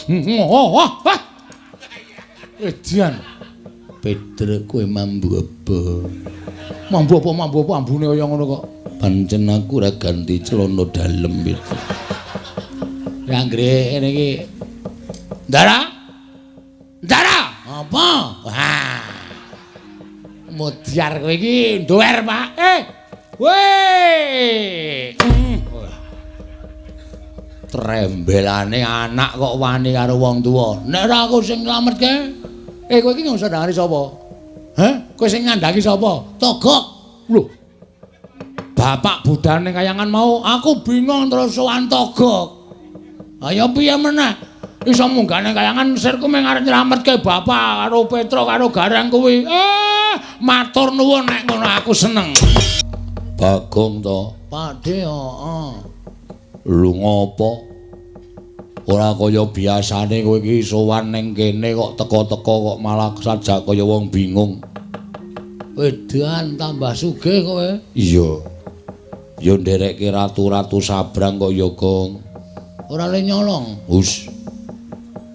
Wah, wah. Edian. Petruk kowe mambu apa? Mambu apa mambu apa ambune kaya ngono kok. Pancen aku ora ganti celana dalem Petruk. Ya anggere ngene iki. Ndara? Ndara? Apa? Wah. Mudyar kowe iki nduwer, Pak. Weh. Trembelane anak kok wani karo wong tuwa. Nek ora aku sing nylametke. Kowe iki ngusah ndangani sapa? Heh? Kowe sing ngandhaki sapa? Togok. Lho. Bapak budhane kayangan mau, aku bingung terus sowan Togok. Ayo piye meneh? Iso munggah ning kayangan sirku mung arep nylametke bapak karo Petruk karo Gareng kuwi. Matur nuwun nek ngono aku seneng. Bagong to? Pakde, heeh. Lho ngopo? Ora kaya biasane kowe iki sowan ning kene kok teka-teka kok malah sajak kaya wong bingung. Wedan tambah sugih kowe. Iya. Ya nderekke ratu-ratu sabrang kok ya, Gong. Ora le nyolong. Hus.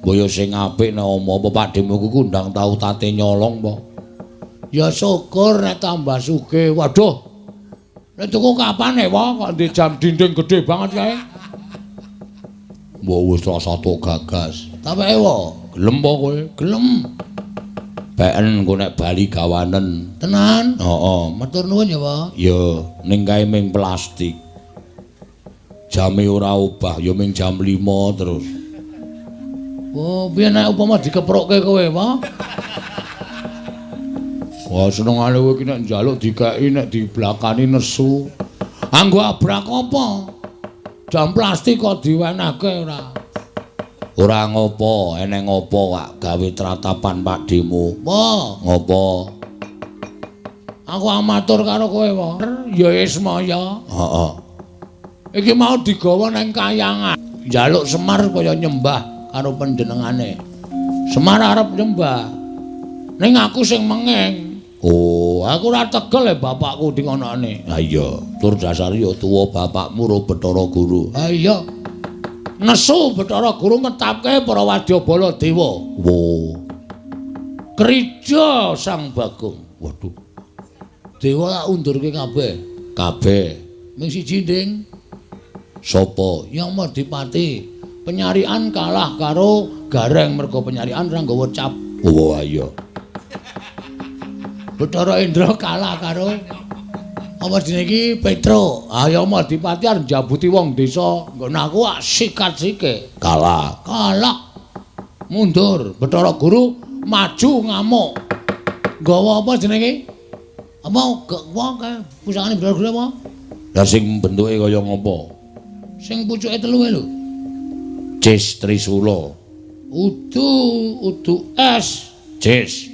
Mbok sing apik nek omo apa Pakdemu ku kundang tau tate nyolong apa? Ya syukur nek tambah sugih. Waduh. Nek tuku kapan e, Wah? Kok ndek jam dinding gede banget kae. Mbok wis rasa tok gagas. Tapeke wae. Gelem apa kowe? Gelem. Peken engko nek bali gawanen. Tenan? Heeh. Matur nuwun ya, Pak. Ya, ning kae ming plastik. Jame ora obah, ya ming jam 5 terus. Oh, piye nek upama dikeprokke kowe, Pak? Wah, senengane kowe iki nek njaluk dikeki nek diblakani nesu. Anggo abrak apa? Jam plastik kok diwenehke ora? Ora ngopo, eneng ngopo kak gawe tratapan Pakdemu. Apa? Ngopo? Aku amatur karo kowe, Pak. Ya Ismaya. Heeh. Iki mau digawa nang kayangan. Njaluk Semar kaya nyembah karo panjenengane. Semar arep nyembah. Ning aku sing mengeng. Oh, aku ora tegel e bapakku dingonokne. Ha iya, tur dasare ya tuwa bapakmu ro Bathara Guru. Ha iya. Nesu Bathara Guru ngetapke para wadyabala dewa. Wo. Krija Sang Bagong. Waduh. Dewa tak undurke kabeh. Kabeh. Ming siji, Ding. Sapa? Yang Madipati. Penyarian kalah karo Gareng mergo penyarian ora nggawa cap. Oh, iya. Bathara Indra kalah karo apa jenenge iki Petruk. Ayo Madipati arep njabuti wong desa. Nggon aku sikat sike. Kalah. Kalah. Mundur. Bathara Guru maju ngamuk. Nggawa apa jenenge? Apa wong kae pusakane Bathara Guru apa? Lah sing bentuke kaya ngopo? Sing pucuke telu lho. Cis Trisula. Udu udu es. Cis.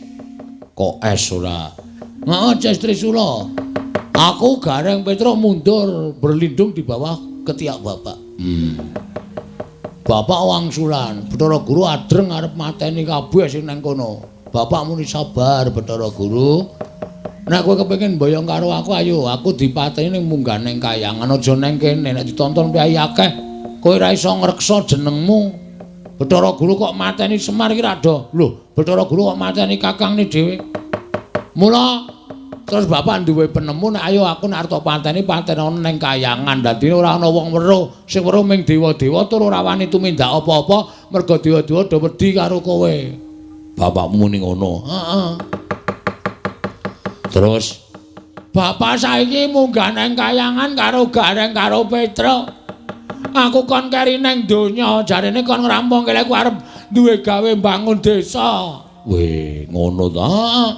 Kok es ora? Heeh, Cis Trisula. Aku Gareng Petruk mundur berlindung di bawah ketiak bapak. Bapak wangsulan, Bathara Guru adreng arep mateni kabeh sing nang kono. Bapak muni sabar Bathara Guru. Nek kowe kepengin mboyong karo aku ayo, aku dipateni ning munggah ning kayangan aja nang kene nek ditonton priyayi akeh. Kowe ora iso ngreksa jenengmu. Bathara Guru kok mateni Semar iki ra do. Lho, Bathara Guru kok mateni kakangne dhewe. Mula terus bapak duwe penemu nek ayo aku nek arep tok pateni patenono ning kayangan. Dadine ora ana wong weruh, sing weruh ming dewa-dewa tur ora wani tumindak apa-apa mergo dewa-dewa do wedi karo kowe. Bapakmu muni ngono. Heeh. Terus bapak saiki munggah nang kayangan karo Gareng karo Petruk. Aku kon keri nang donya, jarene kon ngrampungke aku arep duwe gawe mbangun desa. Weh, ngono ta? Heeh.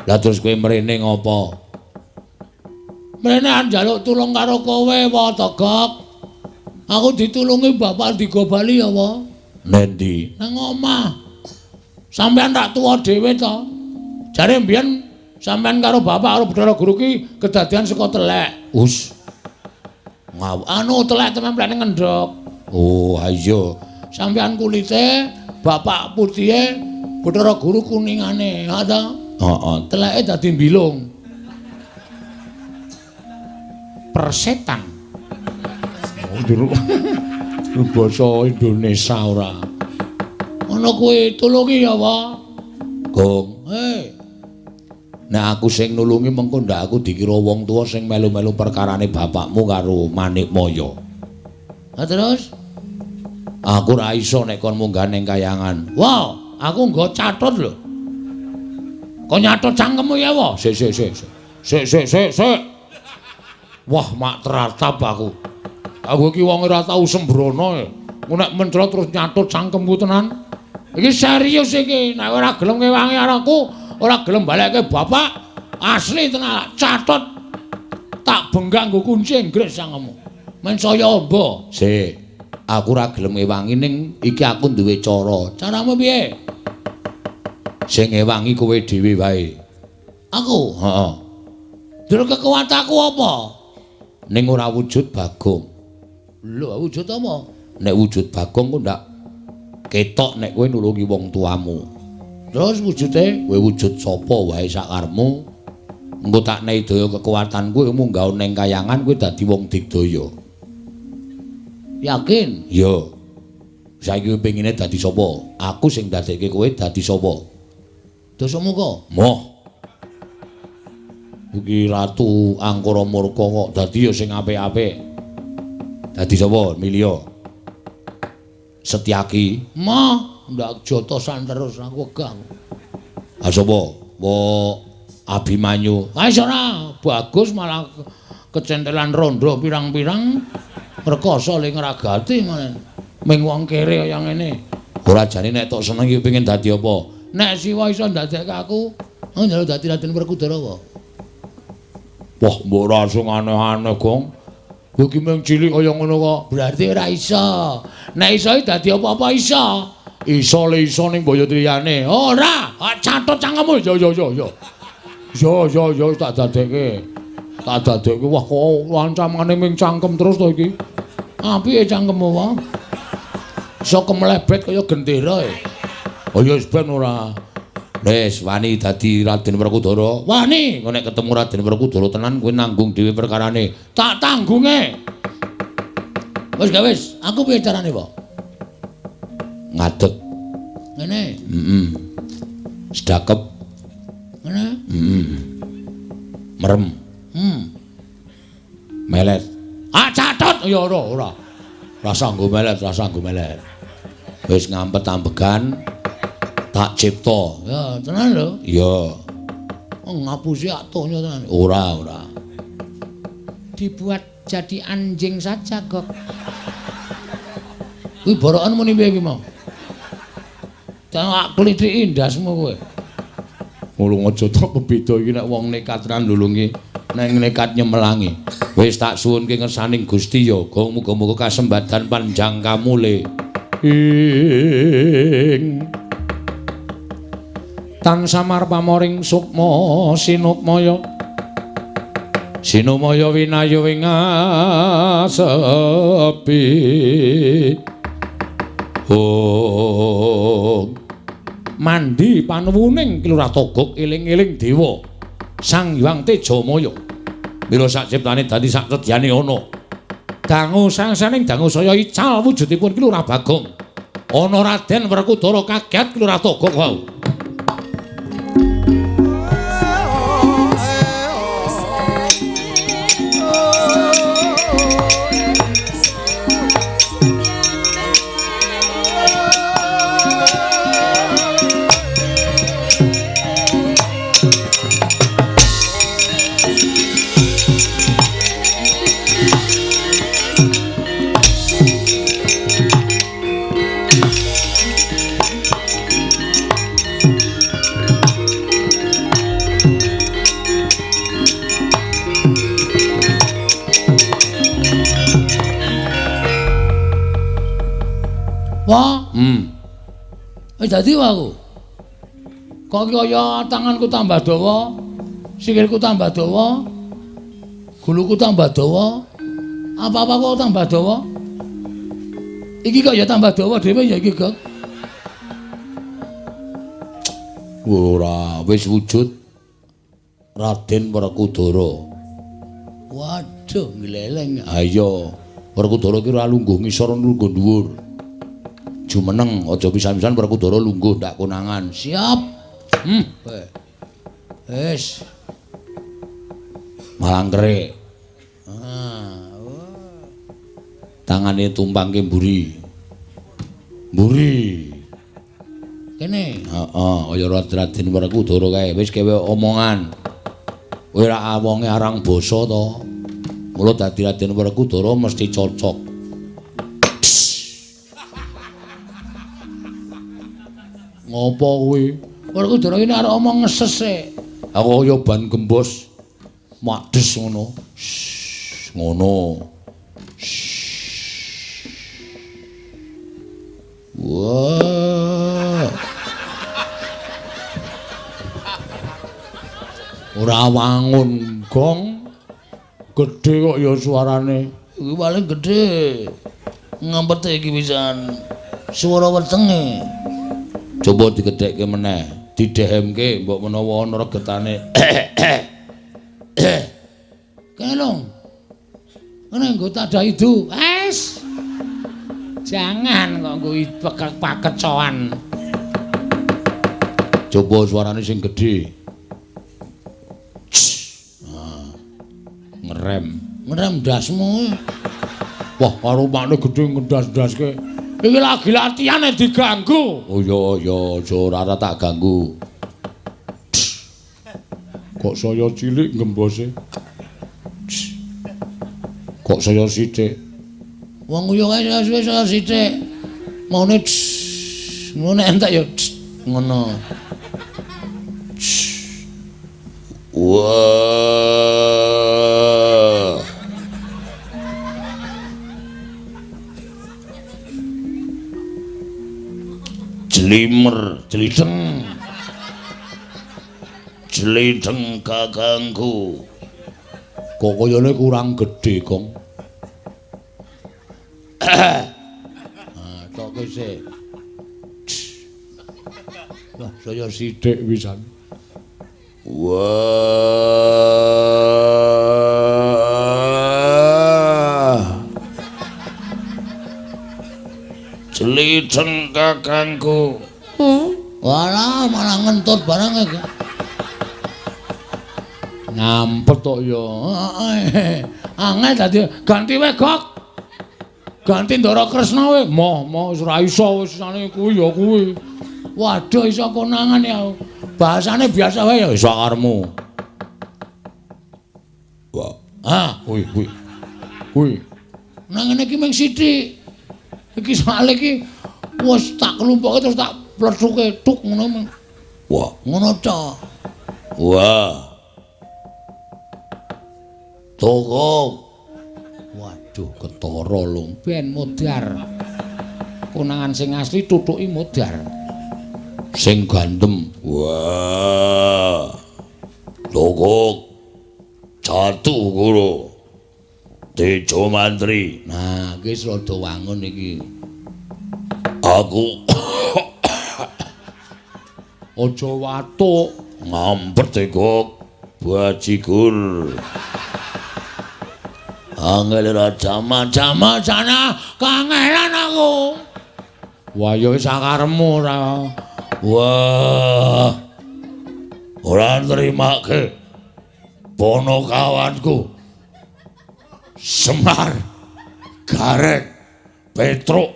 Lah terus kowe mrene ngopo? Mrene arep njaluk tulung karo kowe, wa Togok. Aku ditulungi bapak digo bali ya, wa. Nendi? Nang omah. Sampeyan tak tuwa dhewe to. Jare mbiyen sampeyan karo bapak karo Bathara Guru ki kedadian saka telek. Us. Anu telek templene ngendhok. Oh, iya. Sampeyan kulite, bapak putihe, Bathara Guru kuningane, ha ta? Heeh. Teleke dadi mbilung. Persetan. Oh, jero. Basa Indonesia ora. Ngono kuwi tulungi ya, Pak. Gong. Hei. Nek aku sing nulungi mengko ndak aku dikira wong tuwa sing melu-melu perkarane bapakmu karo Manikmaya. Lah terus? Aku ora iso nek kon munggah ning kayangan. Wah, aku nggo catut lho. Kok nyatut cangkemmu ya, wa? Sik sik sik. Sik sik sik sik. Wah, mak teratap aku. Aku iki wong ora tau sembrono. Nek mencrot terus nyatut cangkemku tenan. Iki serius iki, nek ora gelem ngewangi aku, ora gelem balekke bapak, asli tenan catut. Tak benggak nggo kunci Inggris cangkemmu. Men saya amba. Sik. Aku ora gelem ngewangi ning iki aku duwe cara. Caramu piye? Sing ngewangi kowe dhewe wae. Aku? Heeh. Terus kekuatanku apa? Ning ora wujud Bagong. Lho, wujud apa? Nek wujud Bagong ku ndak ketok nek kowe nulungi wong tuamu. Terus wujude kowe wujud sapa wae sakarepmu. Engko tak nehi daya kekuatan kowe munggah ning kayangan kowe dadi wong digdaya. Yakin? Iya. Saiki kowe pengine dadi sapa? Aku sing dadekke kowe dadi sapa? Dasamuka. Moh. Iki Ratu Angkara Murka kok dadi ya sing apik-apik. Dadi sapa? Milio. Setyaki. Moh, ndak jotosan terus aku wegah. Ha sapa? Wo Abimanyu. Ha wis ora, bagus malah kecentelan rondo pirang-pirang rekoso le ngragati malah. Ming wong kere kaya ngene. Ora jane nek tok seneng iki pengin dadi apa? Nek Siwa iso ndadekke aku, aku njaluk dadi Raden Werkudara apa? Wah, mbok ora sing aneh-aneh, Gong. Kowe iki mung cilik kaya ngono kok. Berarti ora iso. Nek iso iki dadi apa-apa iso. Iso le iso ning boyo liyane. Ora, catut cangkemmu. Yo yo yo yo. Yo yo yo tak dadekke. Tak dadekke. Wah, kok ancamane ming cangkem terus to iki. Apike cangkemmu wae. Iso kemlebet kaya gendera e. Oh ya wis ben ora. Wis wani dadi Raden Werkudara. Wani. Engko nek ketemu Raden Werkudara tenan kowe nanggung dhewe perkarane. Tak tanggunge. Wis gak wis, aku piye carane, Pak? Ngadeg. Ngene. Heeh. Sedakep. Ngene. Heeh. Merem. Melet. Ah catut ya ora ora. Rasa nggo melet, rasa nggo melet. Wis ngampet ambegan. Tak cipta. Ya, tenan lho. Iya. Oh, ngapusi atonya tenan. Ora, ora. Dibuat jadi anjing saja kok. Kuwi borokan muni piye iki mau? Tak klithiki ndasmu kowe. Mulung aja tok beda iki nek wong nekat ra nulungi, nek nekat nyemelangi. Wis tak suwunke ngersaning Gusti ya, Gong muga-muga kasembadan panjang kamule. Ing tan samar pamoring sukma sinukmaya sinumaya winayu ing asepi. Oh, mandi panuwuning Ki Lurah Togog eling-eling dewa Sang Hyang Tejamaya. Mila sak ciptane dadi sak sedyane ana. Dangu sangsaning dangu saya ical wujudipun Ki Lurah Bagong. Ana Raden Werkudara kaget Ki Lurah Togog wau. Wah. Wis dadi wae aku. Kok kaya tanganku tambah dawa, sikilku tambah dawa, guluku tambah dawa, apa-apa kok tambah dawa. Iki kok ya tambah dawa dhewe ya iki, Gok. Ora, wis wujud Raden Werkudara. Waduh, ngleleng. Ha iya, Werkudara ki ora lungguh ngisor lungguh dhuwur. Jumeneng aja pisan-pisan Werkudara lungguh ndak konangan. Siap. Wis. Malangkerik. Ah. Tangane tumpangke mburi. Mburi. Kene. Heeh, kaya Raden Werkudara kae. Wis kewe omongan. Kowe ra wonge arang basa to. Mula dadi Raden Werkudara mesti cocok. Ngopo kuwi? Werkudara iki arep omong ngeses e. Aku kaya ban gembos. Makdes ngono. Ngono. Wah. Ora wangun gong. Gedhe kok ya suarane. Iki paling gedhe. Ngampete iki pisan. Suara wetenge. Coba digedhekke meneh, didehemke mbok menawa ana regetane. Kene lho. Ngene nggo tadah idu. Wes. Jangan kok nggo pakecoan. Coba suarane sing gedhe. Nah, ngerem. Ngerem ndasmu. Wah, karo makne gedhe ngendas-ndaske. Iki lagi latihane diganggu. Oh iya iya, aja ora tak ganggu. Kok saya cilik gembose. Kok saya sithik. Wong yo kae suwe saya sithik. Maune ngono entek ya ngono. Wah. Jlimer, jlideng. Jlideng kakangku. Kok kayane kurang gedhe, Gong. Ah, tok sik. Wah, saya sithik pisan. Wah. Jlideng kakangku. Walah, malah ngentut barang iki. Ngampet kok ya. Angel dadi ganti wae, Gok. Ganti Ndara Kresna wae. Moh, moh wis ora iso wis sane kuwi ya kuwi. Waduh iso konangan ya. Bahasane biasa wae ya iso karepmu. Wah, ah, kuwi kuwi. Kuwi. Nang ngene iki mung sithik. Iki soalé iki wis tak klumpukke terus tak plethuke tuk ngono. Wah, ngono ta. Wah. Toko. Waduh, ketara lho. Ben modar. Konangan sing asli tutuki modar. Sing gandem. Wah. Toko. Jatuh guru. Tejo Mantri. Nah, iki wis rada wangun iki. Aku aja watuk, ngampet kok bajigur. Angel raja jama sana kangelan aku. Wah, ya wis sakarepmu ora. Wah. Ora nrimake ponokawanku. Semar, Gareng, Petruk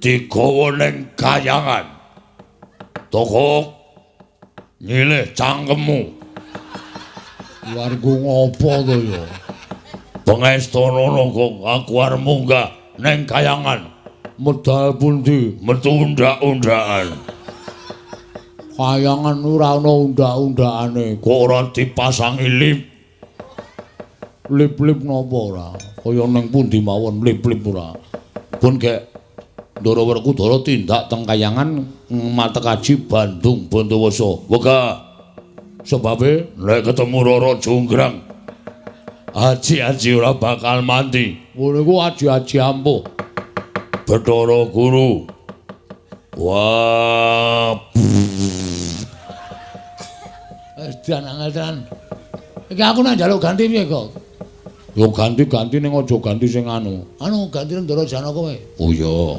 digawa ning kayangan. Tokok nyilih cangkemmu. Warga ngopo to ya? Pengestana kok aku arep munggah ning kayangan. Medal pundi? Metu undak-undakan. Kayangan ora ana undak-undakane. Kok ora dipasangi lip? Lip-lip napa ora? Kaya ning pundi mawon lip-lip ora. Pun gek Ndara Werkudara tindak teng kayangan matekaji Bandung Bondowoso. Wegah. Sebabe nek ketemu Rara Jonggrang, aji-aji ora bakal mati. Ngono iku aji-aji ampuh. Bathara Guru. Wah. Wis dan angel tenan. Iki aku nak njaluk ganti piye kok? Yo ganti-ganti ning aja ganti sing anu. Anu ganti Ndara Janaka wae. Oh iya.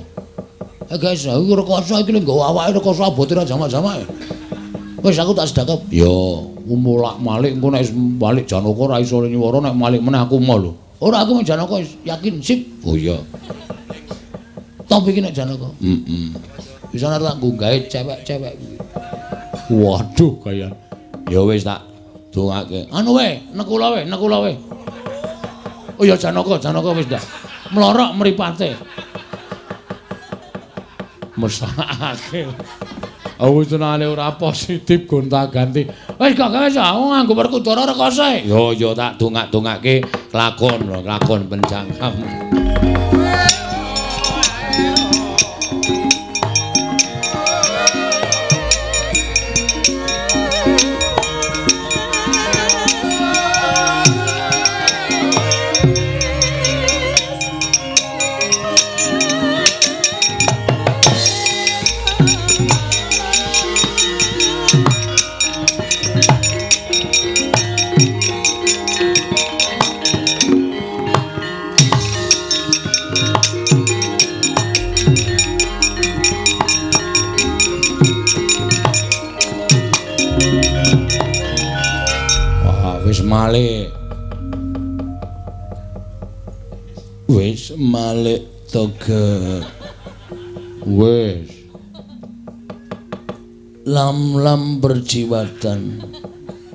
Guys, aku rekoso iki lho nggawa awake rekoso abote ra jamak-jamak. Wis aku tak sedakep. Ya, mulak-malik engko nek balik Janaka ora iso nyuwara nek malik meneh aku mau lho. Ora aku Janaka yakin sip. Oh iya. Top iki nek Janaka. Heeh. Bisa nek tak nggae cewek-cewek kuwi. Waduh kaya. Ya wis tak dongake. Anu wae, nekula wae, nekula wae. Oh ya Janaka, Janaka wis ndak. Mlorok mripate. Mesakake. Aku tenane ora positif gonta-ganti. Wis gak wis aku nganggo Werkudara rekoso. Yo yo tak dongak-dongake lakon lho, lakon penjangkam. Malik. Wis malik toge. Wis. Lam-lam berjiwatan.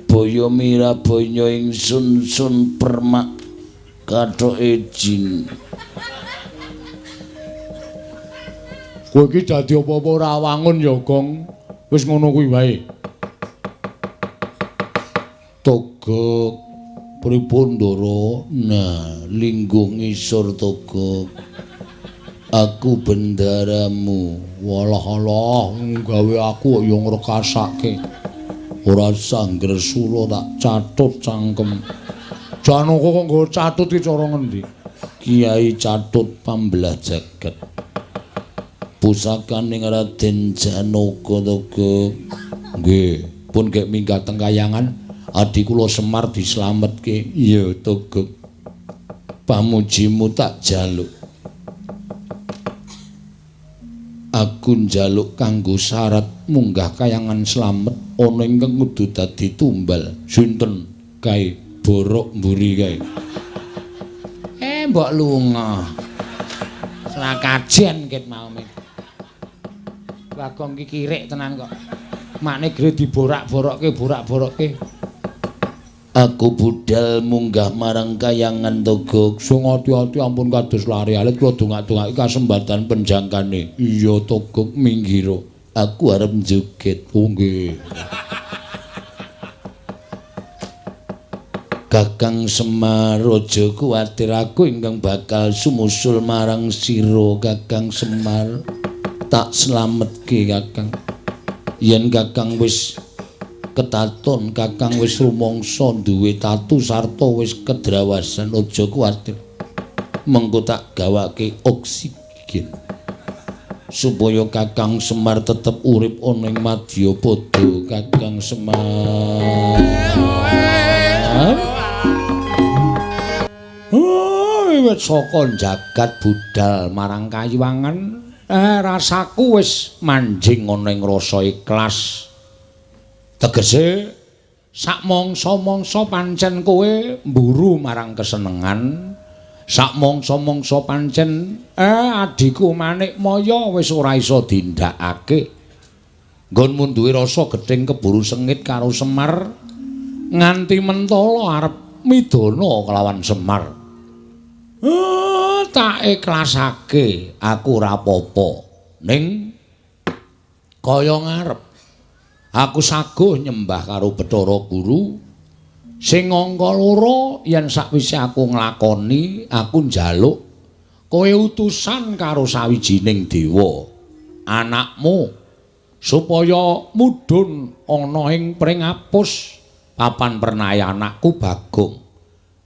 Boyo mira boyo ingsun sun permak kathoke jin. Kowe iki dadi apa-apa ora wangun ya, Gong. Wis ngono kuwi wae. Togok pripun Ndara? Nah, lingguh ngisor Togok. Aku bendaramu. Walah alah, gawe aku ya ngrekasake. Ora usah ngresula tak catut cangkem. Janaka kok nggo catut iki cara ngendi? Kiai Catut pambelah jagat. Pusakaning Raden Janaka Togok. Nggih, pun gek minggat teng kayangan. Adi kula Semar dislametke. Iya Togok. Pamujimu tak jaluk. Aku njaluk kanggo syarat munggah kayangan slamet ana ingkang kudu dadi tumbal. Sinten kae? Borok mburi kae. Mbok lunga. Selakajen ket mau. Bagong ki kirik tenan kok. Makne gre diborak-borokke, borak-borokke. Aku budal munggah marang kayangan Togok. Sing ati-ati ampun kados lari alit kula dongak-dongake kasembatan penjangkane. Iya Togok minggiro. Aku arep njoget. Oh nggih. Kakang Semar aja kuwatir aku ingkang bakal sumusul marang sira Kakang Semar. Tak slametke Kakang. Yen Kakang wis ketaton, Kakang wis rumangsa duwe tatu sarta wis kedrawasan, aja kuwatir. Mengko tak gawake oksigen supaya Kakang Semar tetep urip ana ing madyapada. Kakang Semar. Oh, wiwit saka jagat budal marang kayiwangan, rasaku wis manjing ana ing rasa ikhlas. Tegese sak mangsa-mangsa pancen kowe mburu marang kesenengan, sak mangsa-mangsa pancen adhiku Manikmaya wis ora iso dindakake. Nggonmu duwe rasa gething keburu sengit karo Semar nganti mentala arep midana kelawan Semar. Tak ikhlasake aku ora apa-apa. Ning kaya ngarep aku saguh nyembah karo Bathara Guru sing angka loro yen sakwise aku nglakoni aku njaluk kowe utusan karo sawijining dewa anakmu supaya mudhun ana ing pringapus papan pernahe anakku Bagong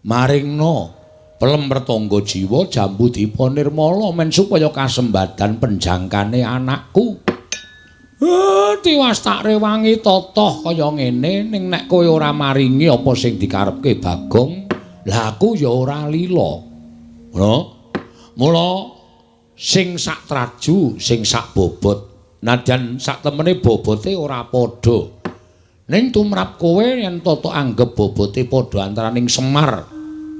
maringna pelem pertangga jiwa jambu dipa nirmala men supaya kasembadan penjangkane anakku. Tiwas tak rewangi totoh kaya ngene ning nek kowe ora maringi apa sing dikarepke Bagong, lah aku ya ora lila. Ngono. Mula Sing sak traju, sing sak bobot. Nadyan sak temene bobote ora padha. Ning tumrap kowe yen tata anggep bobote padha antaraning Semar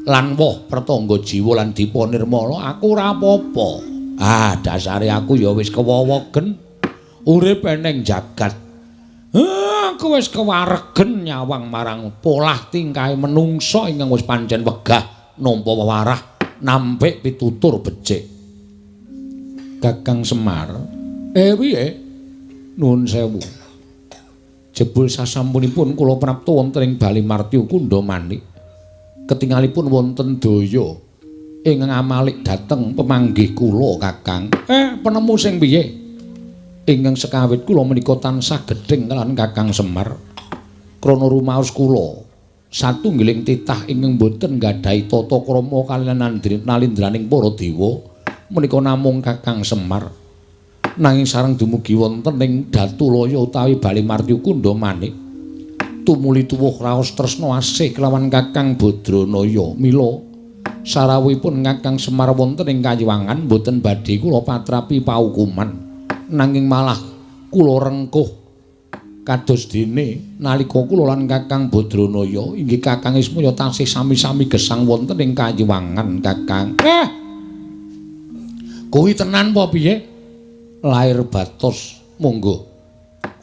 lan woh Pertangga Jiwa lan Dipa Nirmala, aku ora apa-apa. Ah, dasare aku ya wis kewowogen urip eneng jagat. Aku wis kewaregen nyawang marang polah tingkahe menungsa ingkang wis pancen wegah nampa wewarah nampik pitutur becik. Kakang Semar, piye? Nuwun sewu. Jebul sasampunipun kula prapta wonten ing Bali Martya Kundha Manik. Ketingalipun wonten daya ingkang amalik dhateng pemanggih kula, Kakang. Penemu sing piye? Ingkang sekawit kula menika tansah gedheng kalawan Kakang Semar. Krana rumaos kula satunggiling titah ingkang boten nggadahi tata krama kaliyan nalindraning para dewa menika namung Kakang Semar. Nanging sareng dumugi wonten ing Datulaya utawi Bali Martya Kundha Manik, tumuli tuwuh raos tresna asih kelawan Kakang Badranaya. Mila sarawuhipun Kakang Semar wonten ing kayiwangan boten badhe kula patrapi paukuman, nanging malah kula rengkuh kados dene nalika kula lan Kakang Badranaya inggih Kakang Ismaya tansih sami-sami gesang wonten ing kayiwangan, Kakang. Kuwi tenan apa piye? Lair batos monggo.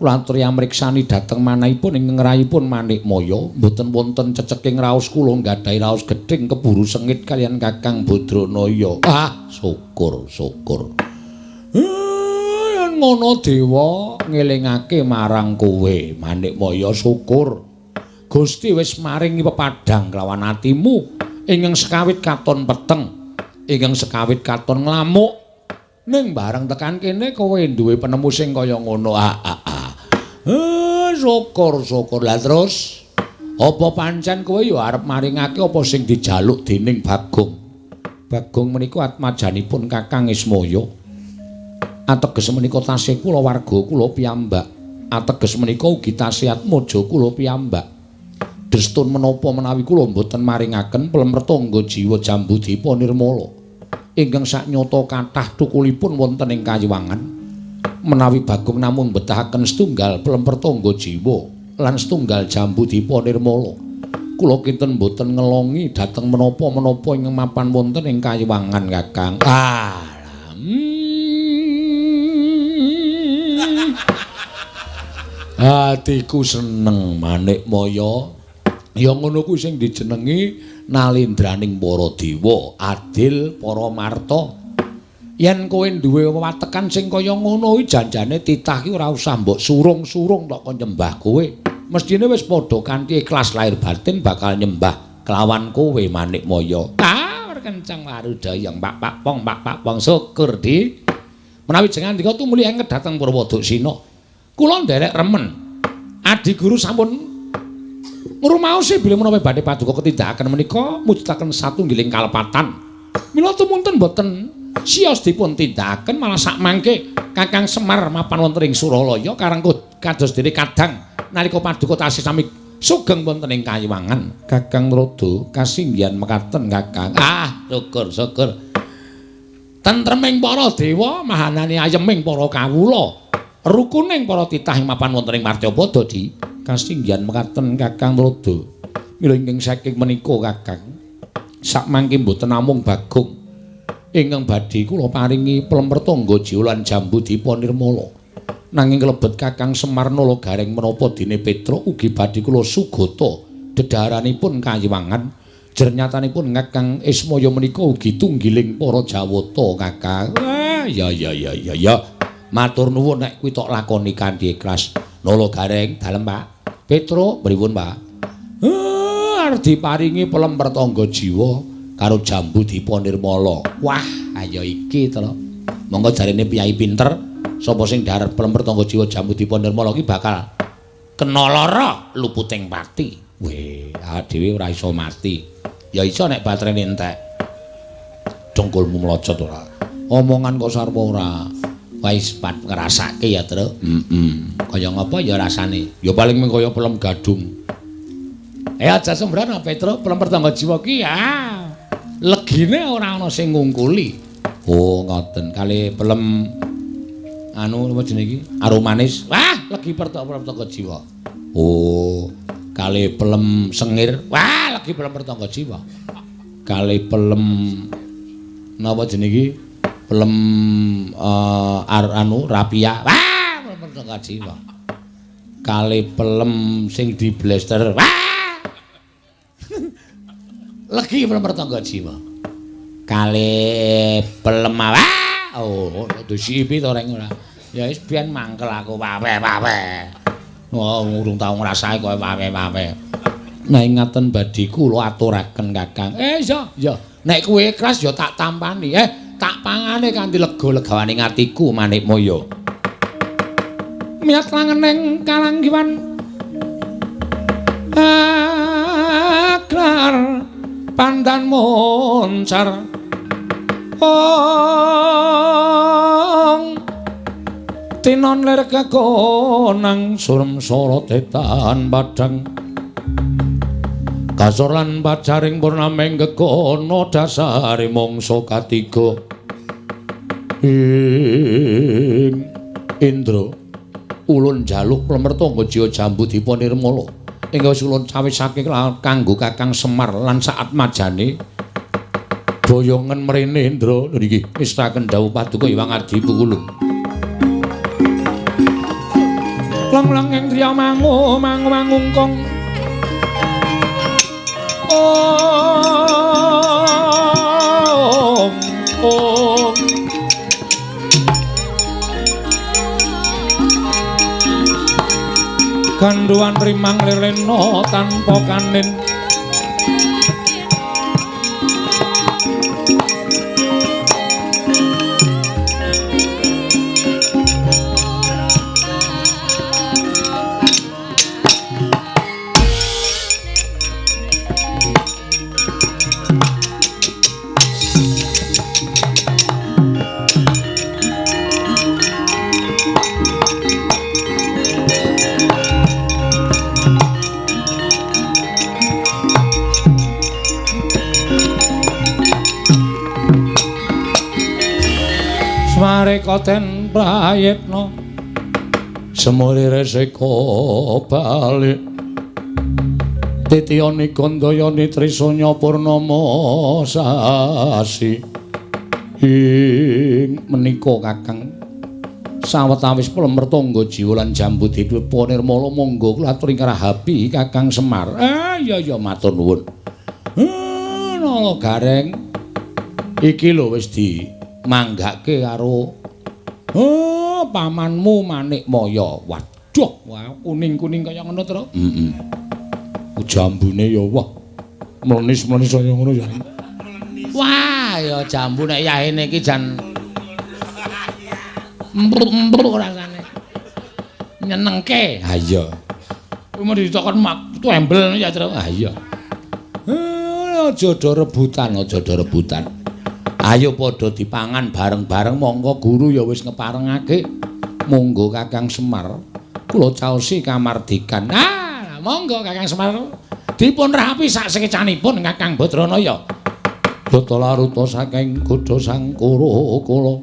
Kula aturi amriksani dhateng manahipun ing ngrayipun Manikmaya, mboten wonten ceceking raos kula nggadahi raos gedhing keburu sengit kaliyan Kakang Badranaya. Ah, syukur, syukur. Yen ngono dewa ngelingake marang kowe, Manikmaya, syukur. Gusti wis maringi pepadhang kelawan atimu ingkang sekawit katon peteng, ingkang sekawit katon nglamuk. Ning bareng tekan kene kowe duwe penemu sing kaya ngono. Syukur, syukur. Lah terus apa pancen kowe ya arep maringake apa sing dijaluk dening Bagong? Bagong menika atmajanipun Kakang Ismaya. Ateges menika tasih kula warga kula piyambak. Ateges menika ugi tasih atmaja kula piyambak. Drestun menapa menawi kula mboten maringaken pelem Pertangga Jiwa Jambu Dipa Nirmala ingkang saknyata kathah thukulipun wonten ing kayiwangan. Menawi Bagong namung betahaken setunggal pelem Pertangga Jiwa lan setunggal Jambu Dipa Nirmala, kula kinten mboten ngelongi dhateng menapa-menapa ingkang mapan wonten ing kayiwangan, Kakang. Atiku seneng, Manikmaya. Ya ngono kuwi sing dijenengi nalindraning para dewa, adil para marta. Yen kowe duwe wewatekan sing kaya ngono kuwi janjane titah ki ora usah mbok surung-surung tok kon nyembah kowe. Mestine wis padha kanthi ikhlas lahir batin bakal nyembah kelawan kowe, Manikmaya. Ah, kenceng warudayang pak pak pong pak pak pong, syukur di. Menawi jenengan ndika tumuli enget dhateng Purwoduksina. Kula nderek remen. Adi guru sampun ngrumaosi bilih menapa badhe paduka ketindakaken menika mujudaken satunggiling kalepatan. Mila tumunten boten sios dipun tindakaken malah sakmangke Kakang Semar mapan wonten ing Suralaya karang kados dene kadang nalika paduka tasih sami sugeng wonten ing kayiwangan. Kakang Rada kasinggihan mekaten, Kakang. Ah, syukur, syukur. Tentreming para dewa, mahanane ayeming para kawula, rukuning para titah ing mapan wonten ing Martyapada di. Kasinggihan mekaten, Kakang Rada. Mila ingkang saking menika, Kakang, sakmangke mboten namung Bagong ingkang badhe kula paringi pelem Pertangga Jiwa lan Jambu Dipa Nirmala, nanging klebet Kakang Semar Nala Gareng menapa dene Petruk ugi badhe kula sugata dedhaharanipun kayiwangan. Jernyatanipun Kakang Ismaya menika ugi tunggiling para Jawata, Kakang. Ah, ya ya ya ya ya. Matur nuwun nek kuwi tok lakoni kanthi ikhlas. Nala Gareng, dalem Pak. Petruk, pripun Pak? Arep diparingi pelem Pertangga Jiwa karo Jambu Dipa Nirmala. Wah, ayo iki to. Monggo jarene piyai pinter, sapa sing dhahar pelem Pertangga Jiwa Jambu Dipa Nirmala iki bakal kena lara luputing pati. Weh, awake dhewe ora iso mati. Ya iso nek baterene entek. Dengkulmu mlocot ora. Omongan kok sarwa ora. Wis pat ngrasake ya, Truk. Heeh. Kaya ngapa ya rasane? Ya paling mung kaya pelem gadung. Aja sembrono, Petruk, pelem Pertangga Jiwa ki ah. Legine ora ana sing ngungkuli. Oh, ngoten. Kalih pelem anu napa jenenge iki? Arum manis. Wah, legi pertangga jiwa. Oh, kalih pelem sengir. Wah, legi pelem pertangga jiwa. Kalih pelem napa jenenge iki? Pelem anu rapia. Wah, pelem pertangga jiwa. Kalih pelem sing diblester. Wah. Legi pelem pertangga jiwa. Kalih pelem wah. Oh, disipi to reng ora. Ya wis biyen mangkel aku wawe-wawe. Oh, urung tau ngrasake kowe wawe-wawe. Nah, ingaten badhe kula aturaken Kakang. Iya, iya. Nek kowe ikhlas ya tak tampani. Tak pangane kanthi lega-legawane atiku Manikmaya. Miyat langening kalanggiwan aklar pandan moncar. Ong tinon lir kekonang surem sorotetan padang kasor lan pacaring purnameng gegono dasare mangsa katiga. Ing Indra ulun jaluk plemertangga jiwa jambu dipa nirmala ingkang wis ulun cawisake kanggo Kakang Semar lan saat majane boyongen mrene Indra. Niki mistaken dawuh paduka Hyang Adi Pukulun. Lang-lang ing driya mangu mangu mangungkung. Om om. Ganduan rimang lelena tanpa kanin. Koten prayitna semuri resika balik titiyani gandayani trisanya purnama sasi. Ing menika Kakang sawetawis plemertangga jiwa lan jambu dipa nirmala monggo kula aturi ngrahapi Kakang Semar. Iya iya matur nuwun. Nala Gareng iki lho wis di manggake karo pamanmu Manikmaya. Waduh, wah kuning-kuning kaya ngono to. Heeh. Jambune ya wah mlenis-mlenis kaya ngono ya. Wah, ya jambu nek yahene iki jan empruk-empruk rasane. Nyenengke. Ha iya. Kuwi mau ditokon mak tembel ya, Tru. Ha iya. Aja do rebutan, aja do rebutan. Ayo padha dipangan bareng-bareng monggo guru ya wis ngeparengake. Monggo Kakang Semar kula caosi kamardikan. Ah, monggo Kakang Semar dipun rapi sak sekecanipun Kakang Badranaya. Data laruta saking godha Sangkara kala.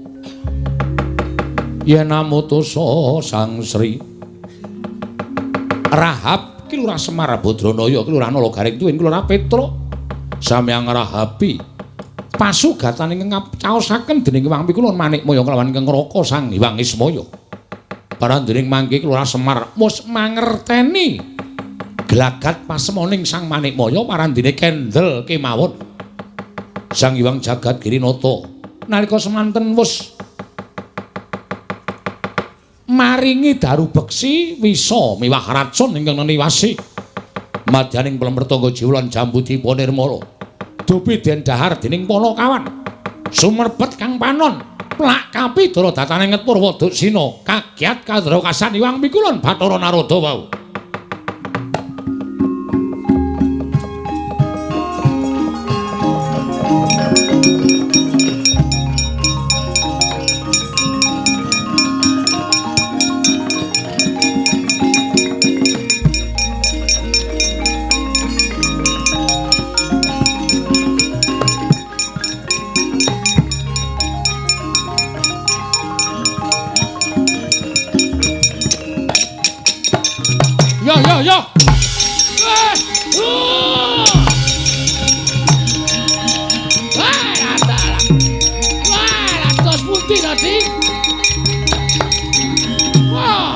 Yen amutusa Sang Sri Rahab ki Lurah Semar Badranaya ki Lurah Nala Garing tuwin ki Lurah Petruk samyang rahapi pasugatane ingkang caosaken dening Hyang Pikulun Manikmaya kelawan ingkang Raka Sang Hyang Ismaya. Parandening mangke Lurah Semar mus mangerteni glagat pasemoning Sang Manikmaya parandene kendel kemawon. Sang Hyang Jagat Girinata nalika semanten wus maringi daru beksi wisa miwah racun ingkang neniwasi madyaning plemertangga jiwa lan jambu dipa nirmala. Dupi den dahar dening Panakawan sumerbet kang panon plak kapi dara datane Purwa Duksina kagiat kandra kasan Hyang Pikulun Bathara Narada wau. Yo. Wah, dos pundi tadi? Wah.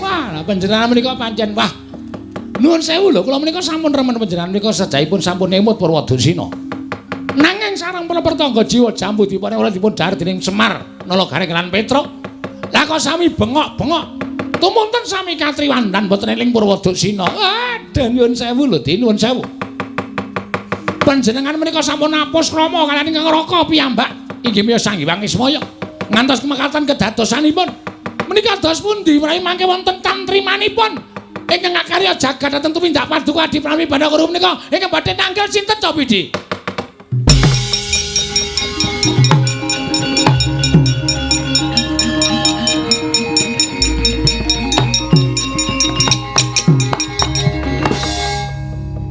Wah, panjenengan menika pancen wah. Nuwun sewu lho, kula menika sampun remen panjenengan menika sejahipun sampun emut Purwadasina. Nanging sareng para pertangga jiwa jambu dipun ora dipun dhahar dening Semar, Nala Gareng lan Petruk. Lah kok sami bengok-bengok. Tumunten sami katriwandan boten eling Purwadasina. Aduh, nyuwun sewu lho, Din, nuwun sewu. Panjenengan menika sampun apus krama kaliyan ingkang Raka piyambak inggih menika Sang Hyang Ismaya. Ngantos kemekaten kedadosanipun. Menika dos pundi menawi mangke wonten tantrimanipun ingkang ngakarya jagat dhateng tumindak paduka Adi Prami Bathara Guru menika ingkang badhe nanggel sinten Copidi?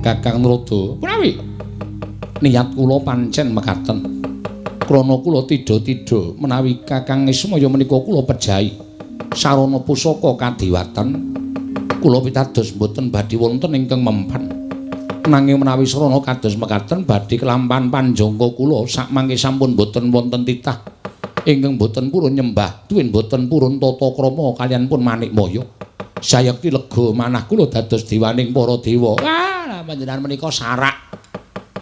Kakang Nrada, punawi niat kula pancen mekaten. Krana kula tidha-tidha menawi Kakang Ismaya menika kula pejahi sarana pusaka kadewatan. Kula pitados mboten badhe wonten ingkang mempan. Nanging menawi srana kados mekaten badhe kelampahan panjangka kula sakmangke sampun mboten wonten titah ingkang mboten purun nyembah tuwin mboten purun tata krama kaliyan pun Manikmaya. Sayekti lega manah kula dados dewaning para dewa. Wah, panjenengan menika sarak.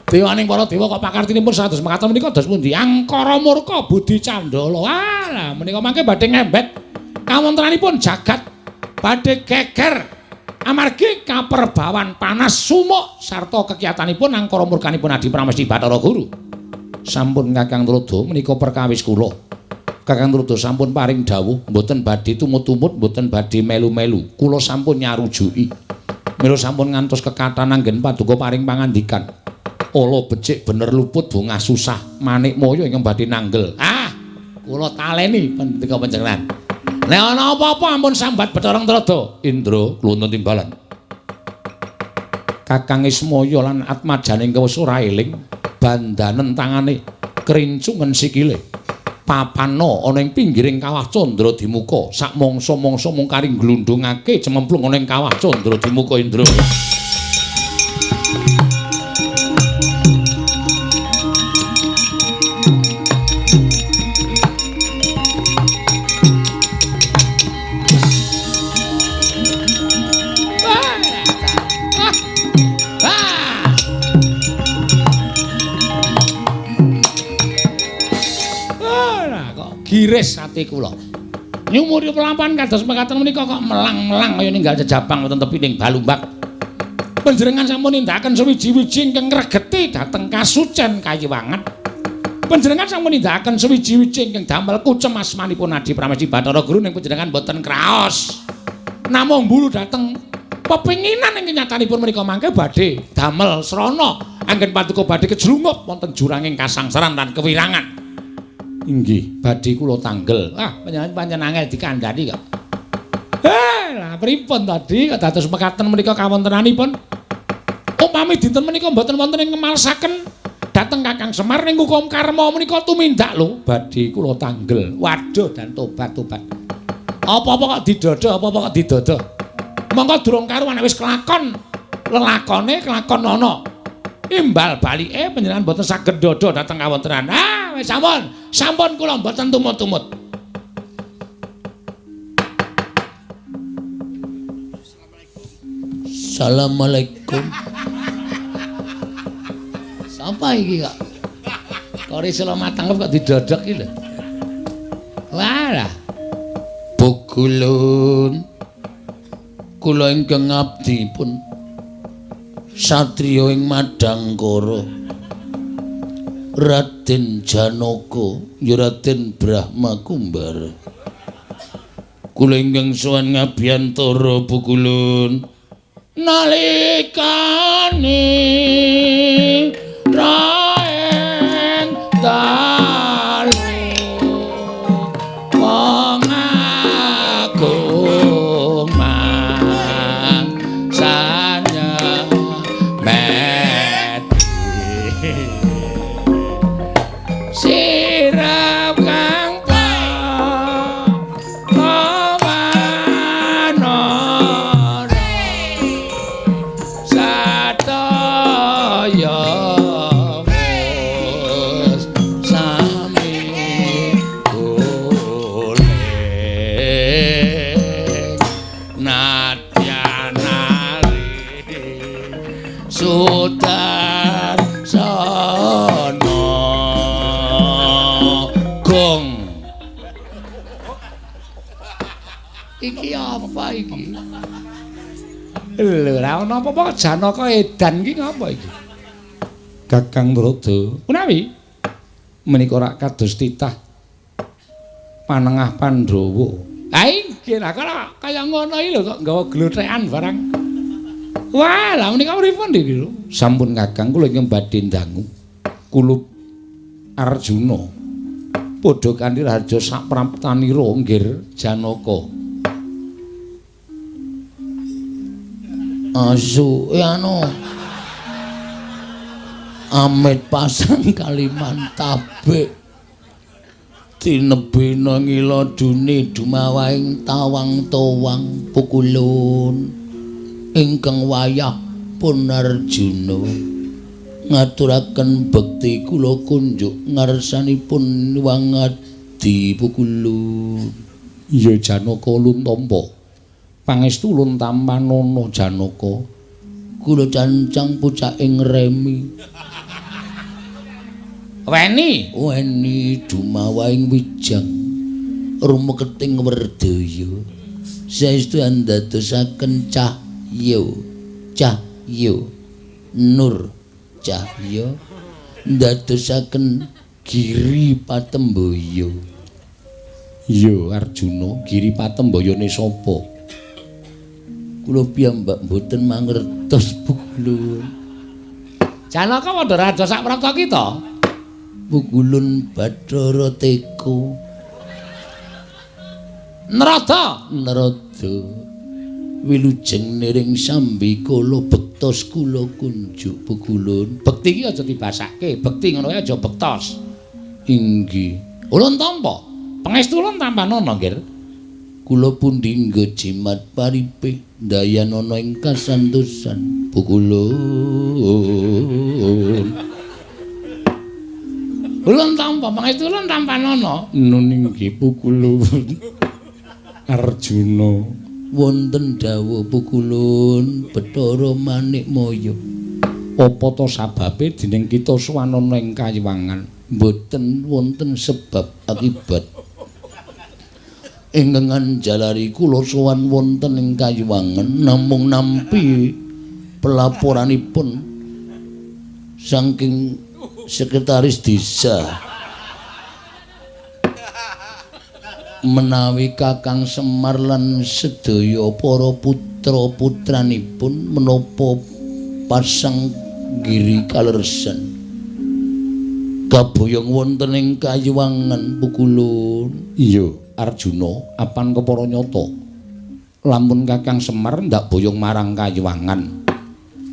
Dewaning para dewa kok pakartinipun sados mekaten menika dos pundi? Angkara murka budi candala. Wah, menika mangke badhe ngembet kawontenanipun jagat. Badhe geger amargi kaperbawan panas sumuk sarta kekiyatanipun angkara murkanipun Adi Pramesti Bathara Guru. Sampun Kakang Nrada menika perkawis kula. Kakang Nrada sampun paring dawuh mboten badhe tumut-tumut, mboten badhe melu-melu. Kula sampun nyarujuki. Mila sampun ngantos kekathahan anggen paduka paring pangandikan. Ala becik bener luput bungah susah Manikmaya ingkang badhe nanggel. Ah, kula taleni pendika panjenengan. Nek ana apa-apa ampun sambat Bathara Nrada. Indra kluntun timbalan. Kakang Ismaya lan atmajane ingkang wis ora eling, bandanen tangane, krincungen sikile. Papana ana ing pinggiring kawah Candra Dimuka, sak mangsa-mangsa mung kari glundhungake cememplung ana ing kawah Candra Dimuka Indra. Giris ati kula. Nyumuri pelampahan kados mekaten menika kok melang-melang kaya ninggal jejabang wonten tepining balumbak. Panjenengan sampun nindakaken suwiji-wiji ingkang ngregeti dhateng kasucen kayiwangan. Panjenengan sampun nindakaken suwiji-wiji ingkang damel kucem asmanipun Adi Pramesti Bathara Guru ning panjenengan boten kraos. Namung mburu dhateng pepinginan ingkang nyatanipun menika mangke badhe damel srana anggen paduka badhe kejlungup wonten juranging kasangsaran lan kewirangan. Inggih, badhe kula tanggel. Ah, panjenengan pancen angel dikandhani kok. Lah pripun tadi kok dados mekaten menika kawontenanipun? Upami dinten menika mboten wonten ing ngemalesaken dhateng Kakang Semar ning hukum karma menika tumindak lho, badhe kula tanggel. Waduh, dan tobat-tobat. Apa-apa kok didodo, apa-apa kok didodo. Monggo durung karuan wis kelakon. Lelakone kelakon ana. Imbal balike panjenengan mboten saged dodo dhateng kawontenan. Ah, wis sampun. Sampun kula mboten tumut-tumut. Assalamualaikum. Sapa iki kok? Kori selo matang kok didodok iki lho. Walah. Pukulun. Kula ingkang abdi pun satriya ing Madangkara. Raden Janaka, ya Raden Brahma Kumbara. Kula ingkang sowan ngabiyantara Pukulun. Nalikane raeng dalu wong agung mangsanya meti. Darsana. Gong. Iki apa iki? Lho, ora ana apa-apa Janaka edan iki ngapa iki? Kakang Narada, menawi menika rak kados titah panengah Pandhawa. Ha inggih, lah kaya ngono iki lho kok nggawa glothekan barang. Wah, lah menika pripun iki lho? Sampun Kakang, kula ingkang badhe ndangu kulup Arjuna. Padha kanthi raja sapraptanira nggir Janaka. Asu anu amit pasang kaliman tabik tinebena ngila dune dumawaing tawang towang pukulun ingkang wayah pun Arjuna ngaturaken bekti kula kunjuk ngarsanipun wangadi pukulun. Ya Janaka ulun tampa. Pangestu ulun tampanana Janaka. Kula cancang pucaking remi. Weni, weni dumawaing wijang rumeketing werdaya. Saestu andadosaken cahya, cahya nur cahya ndadosaken giri patembaya. Ya Arjuna, giri patembayane sapa? Kula piyambak mboten mangertos pukulun. Janaka padha raja sak prapta kita. Pukulun Bathara Teko. Narada, Narada. Wilujeng niring sambi kala bektos kula kunjuk pukulun. Bekti iki aja dibasake, bekti ngono kae aja bektos. Inggih. Ulun tampa. Pangestu ulun tampanana nggih. Kula pundi nggo jimat paripe ndayanana ing kasantosan pukulun. Ulun tampa, pangestu ulun tampanana. Nun inggih pukulun. Arjuna wonten dawuh pukulun Bathara Manikmaya. Apa to sababe dening kita sowanana ing kayiwangan? Mboten wonten sebab akibat. Ingkang anjalari kula sowan wonten ing kayiwangan namung nampi pelaporanipun saking sekretaris desa menawi Kakang Semar lan sedaya para putra-putranipun menapa pasang giri kalersan kaboyong wonten ing kayiwangan pukulun. Iya Arjuna, apan kepara nyata lamun Kakang Semar ndak boyong marang kayiwangan?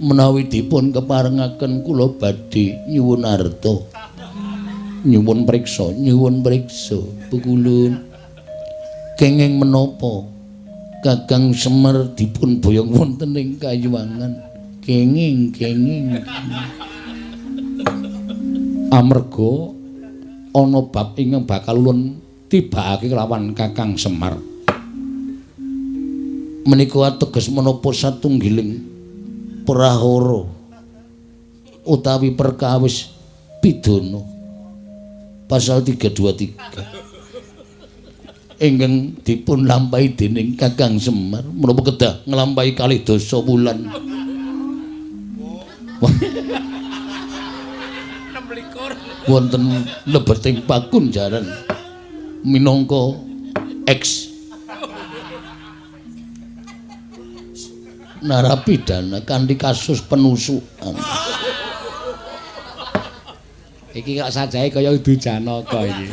Menawi dipun keparengaken kula badhe nyuwun arta, nyuwun priksa, nyuwun priksa pukulun. Kenging menapa Kakang Semar dipun boyong wonten ing kayiwangan? Kenging kenging. Amarga ana bab ingkang bakal ulun tibakake kelawan Kakang Semar. Menika ateges menapa satunggiling prahara utawi perkawis pidana pasal 323 ingkang dipun lampahi dening Kakang Semar menapa kedah nglampahi kalih dasa wulan. Wonten lebeting pakunjaran minangka ex narapidana kanthi kasus penusukan. Iki kok sajae kaya udu Janaka iki.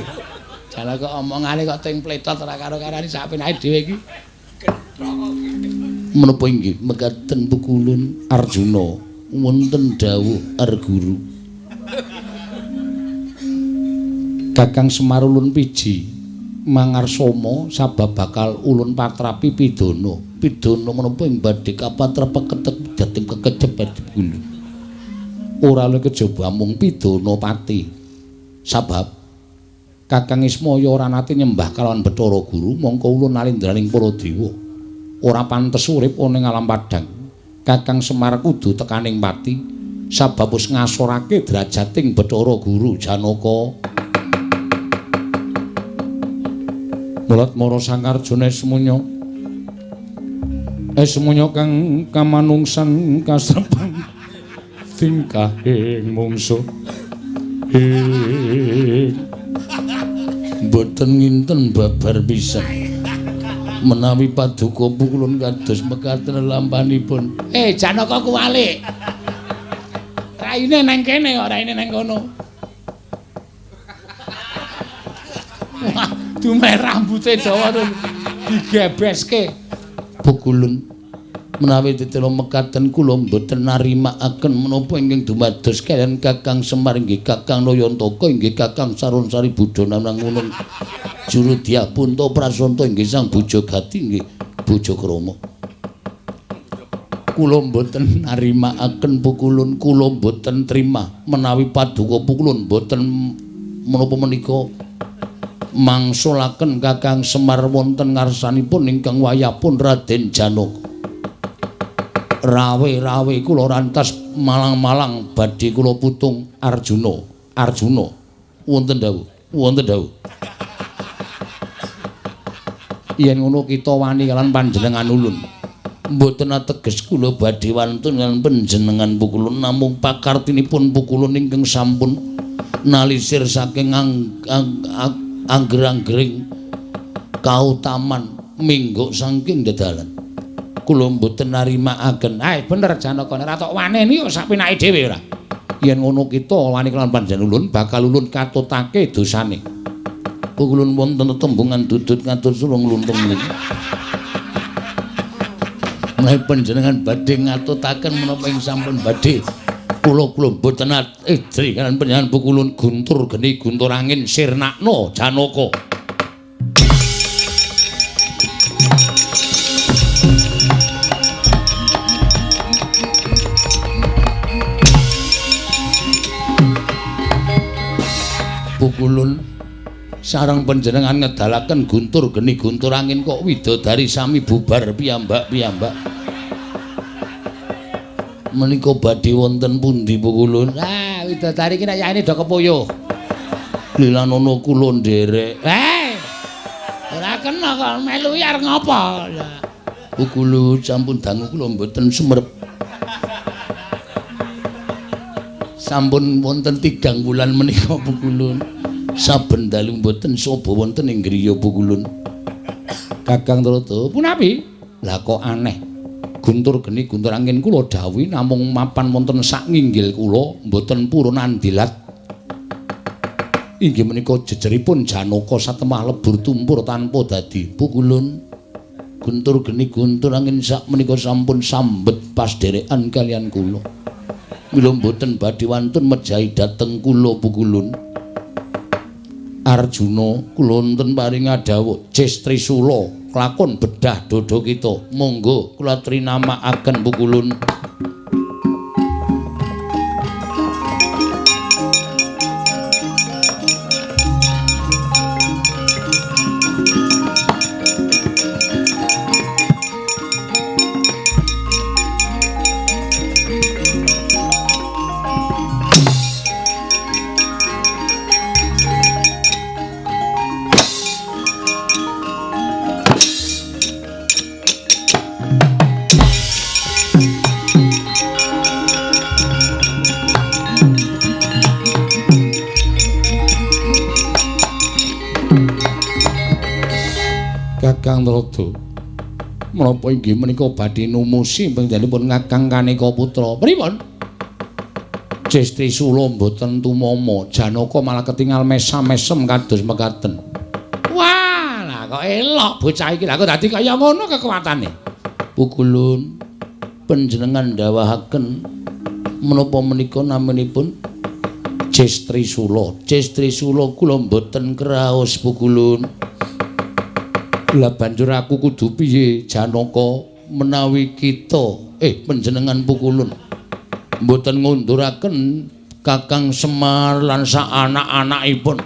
Janaka omongane kok ting pletot ora karo-karane sak penake dhewe iki. Menapa inggih mekaten pukulun Arjuna? Wonten dawuh Arguru. Kakang Semar ulun piji mangarsama sabab bakal ulun patrapi pidana. Pidana menapa ing badhe kapatrap ketek dhateng kekecep gulu. Ora luwih kejaba mung pidana pati. Sabab Kakang Ismaya ora nate nyembah kalawan Bathara Guru, mongko ulun nalindraning para dewa. Ora pantes urip ana ing alam padhang. Kakang Semar kudu tekaning pati. Sabab wis ngasorake drajating Bathara Guru Janaka. Mulat mara Sang Arjuna Esmunya. Esmunya kang kamanungsan kasrepan tingkahing mungsuh. Mboten nginten babar pisan. Menawi paduka pukulun kados mekaten lampanipun. Janaka kuwalik. Raine nang kene kok raine nang kono. Wah, dumeh rambute dawa terus digebeske. Pukulun menawi tetela mekaten kula mboten narimakaken menapa ingkang dumados kaliyan Kakang Semar inggih Kakang Nayantaka inggih Kakang Sarunsari Budana Nangunung Juru Dyah Punta Prasanta inggih Sang Bujagati inggih Bojakrama. Kula mboten narimakaken pukulun, kula mboten trima menawi paduka pukulun mboten menapa menika mangsulaken Kakang Semar wonten ngarsanipun ingkang wayahpun Raden Janaka. Rawe-rawe kula rantas malang-malang badhe kula putung Arjuna. Arjuna wonten dawuh, wonten dawuh. Yen ngono kita wani kalian panjenengan ulun. Mboten ateges kula badhe wantun kaliyan panjenengan pukulun, namung pakartinipun pukulun ingkang sampun nalisir saking angger-anggering kautaman mingguk saking dedalan. Kula mboten narimakaken. Ae bener Janaka, nek ora tok waneni kok sak penake dhewe ora. Yen ngono kita wani kelawan panjenengan ulun bakal ulun katutake dosane. Pukulun wonten tetembungan dudut ngatur sulung luntung niki. Menawi panjenengan badhe ngatutaken menapa ing sampun badhe kula mboten edri kaliyan panjenengan pukulun guntur geni guntur angin sirnakno Janaka. Pukulun sareng panjenengan ngedalaken guntur geni guntur angin kok widodari sami bubar piyambak-piyambak. Menika badhe wonten pundi pukulun? Lah widodari iki nek yaene do kepuyuh. Lilanono kula nderek. Ora kena kok melu arep ngopo? Pukulun sampun dangu kula mboten sumerep. Sampun wonten 3 wulan menika pukulun. Saben dalu mboten soba wonten ing griya pukulun. Kakang Trata, punapi? Lah kok aneh. Guntur geni guntur angin kula dawuhi namung mapan wonten sak nginggil kula mboten purun andilat. Inggih menika jejeripun Janaka satemah lebur tumpur tanpa dadi. Pukulun guntur geni guntur angin sak menika sampun sambet pasdherekan kaliyan kula. Mila mboten badhe wantun mejahi dhateng kula pukulun. Arjuna kula wonten paring dawuh Cis Trisula klakon bedah dada kita. Monggo kula trinamakaken pukulun. Kakang Trada, menapa inggih menika badhe numusi panjenenganipun Kakang Kaneka Putra? Pripun? Cis Trisula mboten tumama, Janaka malah ketingal mesam-mesem kados mekaten. Wah, lah kok elok bocah iki. Lah kok dadi kaya ngono kekuatane? Pukulun panjenengan ndawahaken menapa menika naminipun Cis Trisula. Cis Trisula kula mboten kraos pukulun. Lah banjur aku kudu piye Janaka menawi kita panjenengan pukulun mboten ngunduraken Kakang Semar lan sak anak-anakipun.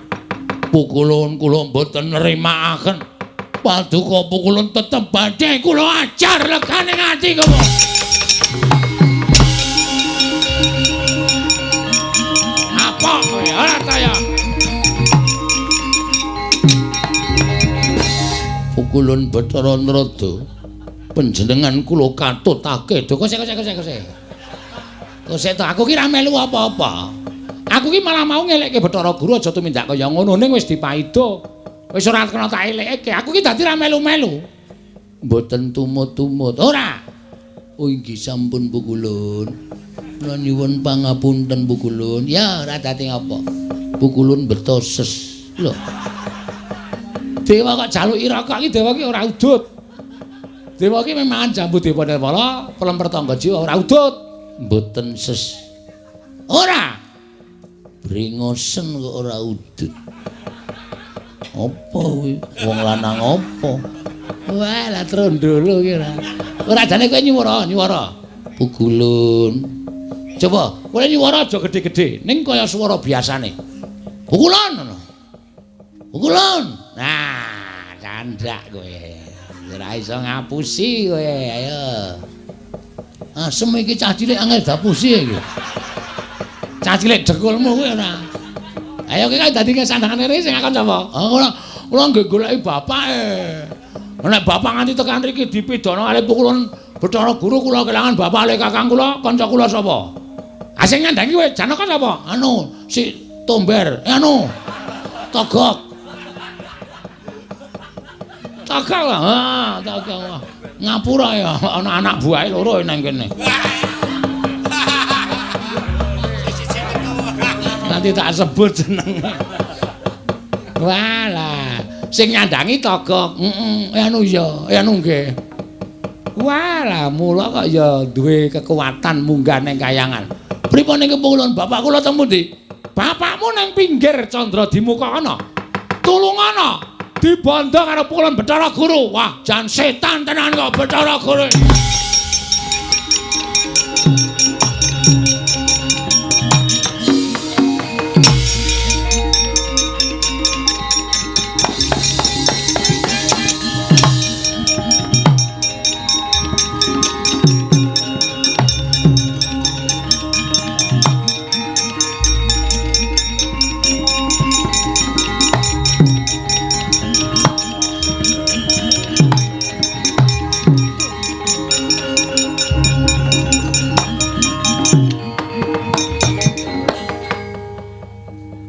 Pukulun kula mboten nrimakaken. Paduka pukulun tetep badhe kula ajar legane ati kula. Pukulun Bathara Narada. Panjenengan kula katutake. Kok sik sik sik sik. Kok sik to aku ki ra melu apa-apa. Aku ki malah mau ngelekke Bathara Guru aja tumindak kaya ngono ning wis dipaida. Wis ora kena tak elekke. Aku ki dadi ra melu-melu. Mboten tumut-tumut. Ora. Oh inggih sampun Pukulun. Kula nyuwun pangapunten Pukulun. Ya ora dadi apa. Pukulun beto ses. Lho. Dewa kok jaluki rokok iki dewa ki ora udut. Dewa ki memang jambu dewa nirmala, pelemper tangga jiwa ora udut. Mboten ses. Ora. Bringosen kok ora udut. Apa kuwi? Wong lanang apa? Wah, lah trondolo ki ora. Ora jane kowe nyuwara, nyuwara. Pukulun. Coba, kowe nyuwara aja gedhe-gedhe, ning kaya swara biasane. Pukulun ngono. Pukulun. Nah, candak kowe. Ora iso ngapusi kowe, ayo. Asem iki cah cilik angel dapusi iki. Cah cilik dekulmu kowe ora. Ayo ki dadi sandangane rene sing akon sapa? Oh, kula kula nggih goleki bapake. Nek bapak nganti tekan mriki dipidana kali pukulun Bathara Guru kula kelangan bapak le kakang kula, kanca kula sapa? Ah sing nyandangi kowe Janaka sapa? Anu, si Tomber. Anu. Togok. Togok lah, ha, togok. Ngapura ya ana anak buahe loro nang kene. Nanti tak sebut jenenge. Walah, sing nyandangi Togok. Heeh, anu ya, anu nggih. Walah, mula kok ya duwe kekuatan munggah ning kayangan. Pripun ning kepulun bapak kula teng pundi? Bapakmu nang pinggir Candra Dimuka ana. Tulungana dibondo karo pukulun Bathara Guru. Wah, jan setan tenan kok Bathara Guru.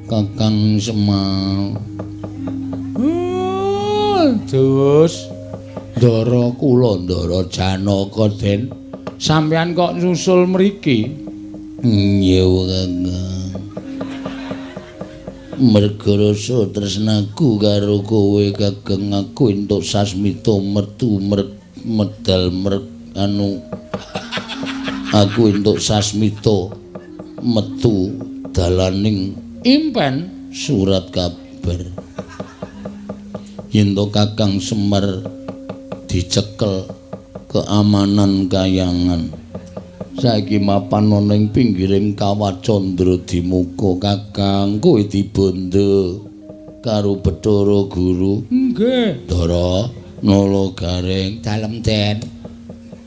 Kakang Semar. Terus ndara kula ndara Janaka Den. Sampeyan kok nyusul mriki? Nggih, Kakang. Merga rasa tresnaku karo kowe Kakang, aku entuk sasmita metu medal anu aku entuk sasmita metu dalaning impen surat kabar. Yen to Kakang Semar dicekel keamanan kayangan. Saiki mapan ana ing pinggiring Kawah Candra Dimuka Kakang, kowe dibondo karo Bathara Guru. Nggih. Ndara Nala Gareng dalem Den.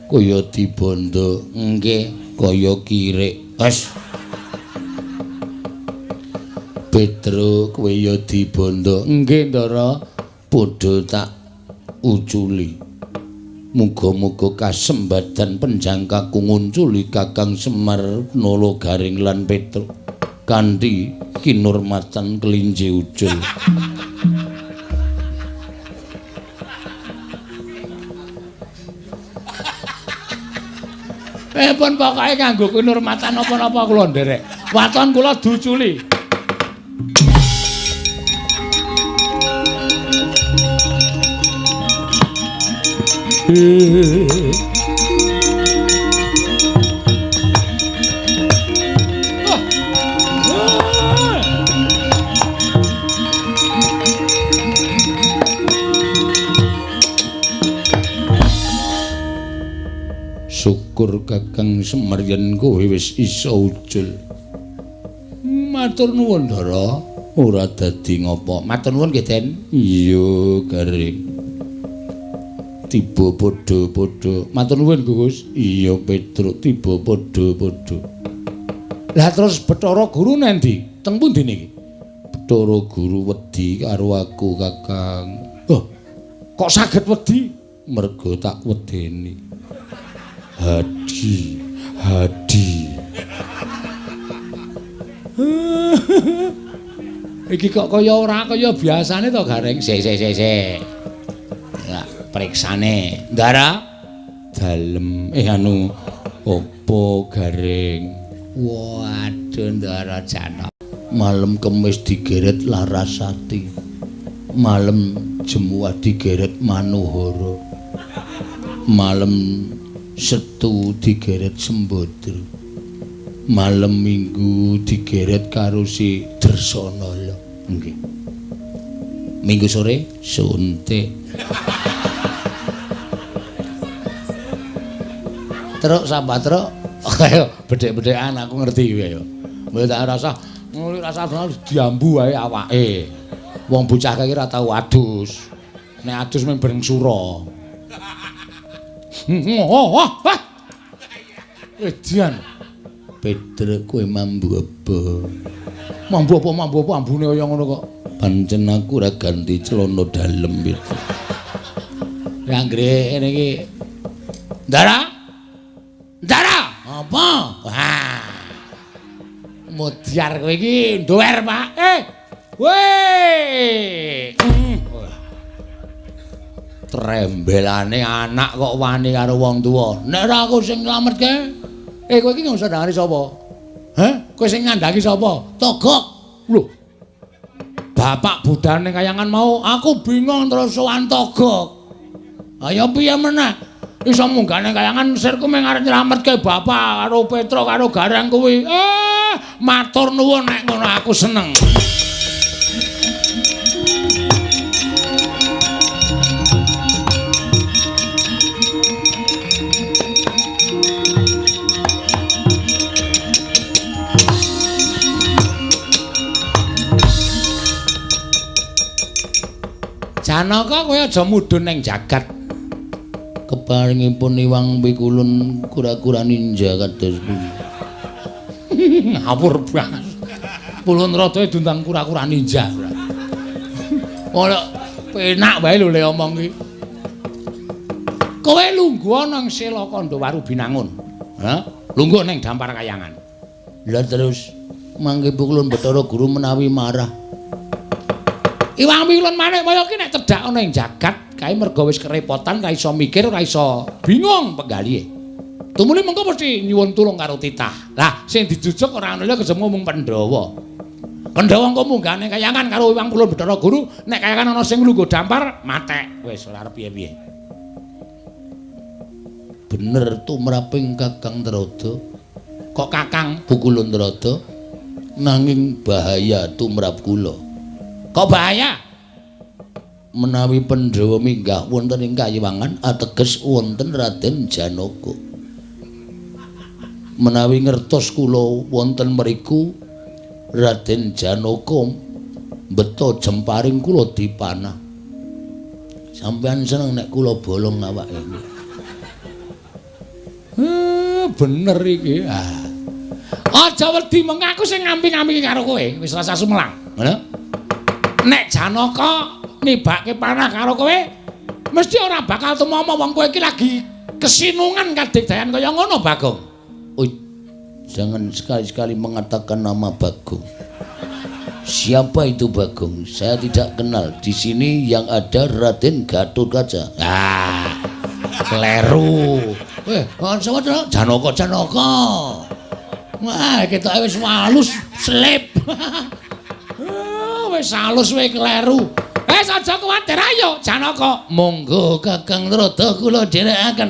Kaya dibondo. Nggih, kaya kirik. Wes. Petro kowe ya dibondo. Nggih, Ndara. Padha tak uculi. Muga-muga kasembadan penjangkaku ngunculi Kakang Semar Nala Gareng lan Petro kanthi kinurmatan kelinci ucul. Pun pokoke nganggo kinurmatan napa-napa kula nderek. Waton kula duculi. Syukur Kakang Semar yen kowe wis iso ucul. Matur nuwun, Ndara. Ora dadi ngopo. Matur nuwun nggih, Den. Iya, Gareng. Tiba padha-padha. Matur nuwun, Gus. Iya, Petruk, tiba padha-padha. Lah terus Bathara Guru nendi? Teng pundi niki? Bathara Guru wedi karo aku, Kakang. Loh, Kok saged wedi? Mergo tak wedeni. Hadi, hadi. Iki kok kaya ora kaya biasane to, Gareng? Sik sik sik sik. Lah, periksane. Ndara dalem anu opo Gareng? Waduh, Ndara Janaka. Malem Kemis digeret Larasati. Malem Jemuah digeret Manohara. Malem Setu digeret Sembadra. Malem Minggu digeret karo si Dresanala. Nggih. Minggu sore suntik. Truk sapa truk? Ayo bedhek-bedhekan aku ngerti kuwi ayo. Mbok tak rasa ngono rasa diambu wae awake. Wong bocah kae ora tau adus. Nek adus mung bareng sura. Oh, wah. Edian. Pedrek kowe mambu apa? Mambu apa ambune kaya ngono kok. Pancen aku ora ganti celana dalem itu. Ya anggere ngene iki. Ndara? Ndara? Apa? Wah. Mudyar kowe iki nduwer, Pak. Weh. Trembelane anak kok wani karo wong tuwa. Nek ora aku sing nylametke. Kowe iki ngusah ndangani sapa? Heh? Kowe sing ngandhaki sapa? Togok. Lho. Bapak budane kayangan mau, aku bingung terus sowan Togok. Ayo piye meneh? Iso munggah ning kayangan sirku mung arep nylametke bapak karo Petro karo Gareng kuwi. Matur nuwun nek ngono aku seneng. Janaka kowe aja mudhun ning jagat. Keparingipun Iwang Pikulun kura-kura ninja kados pundi. Ngawur banget. Pulun rada diundang kura-kura ninja. Ora penak wae lho le omong iki. Kowe lungguh nang Sela Kandha Waru Binangun. Ha? Lungguh ning Dampar Kayangan. Lah terus mangke Pukulun Bathara Guru menawi marah. Iwang Pikulun Manikmaya ki nek cedhak ana ing jagat kae merga wis kerepotan, ora iso mikir, ora iso bingung penggalihe. Tumuli mengko mesti nyuwun tulung karo titah. Lah sing dijujuk ora ana liya kejaba mung Pandhawa. Pandhawa engko munggah ning kayangan karo Iwang Pikulun Bathara Guru, nek kayangan ana sing lungguh dampar, matek. Wis ora arep piye-piye. Bener tumraping Kakang Trada. Kok Kakang Pukulun Trada? Nanging bahaya tumrap kula. Kok bahaya? Menawi Pandhawa minggah wonten ing kayiwangan ateges wonten Raden Janaka. Menawi ngertos kula wonten mriku Raden Janaka mbeta jemparing kula dipanah. Sampeyan seneng nek kula bolong awake. Bener iki. Ah. Aja wedi meng aku sing ngamping-ngampingi karo kowe, wis rasa sumelang. Ngono. Nek Janaka nibake panah karo kowe, mesti ora bakal tumama wong kowe iki lagi kesinungan kadigdayan kaya ngono, Bagong. Oh, jangan sekali-sekali mengatakan nama Bagong. Siapa itu Bagong? Saya tidak kenal. Di sini yang ada Raden Gatotkaca. Ah, kleru. Sapa to? Janaka, Janaka. Wah, ketoke wis halus, selip. Wis halus kowe kleru. Wis aja kuwatir ayo Janaka. Monggo Kakang Trada kula dherekaken.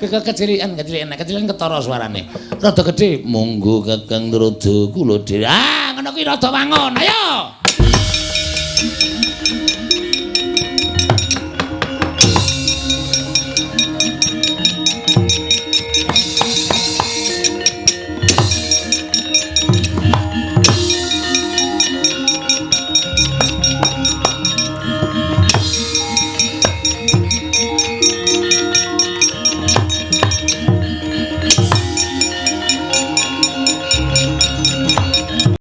Kecilikan, kecilikan, kecilikan ketara suarane. Rada gedhe. Monggo Kakang Trada kula dherek. Ah, ngono kuwi rada wangun. Ayo.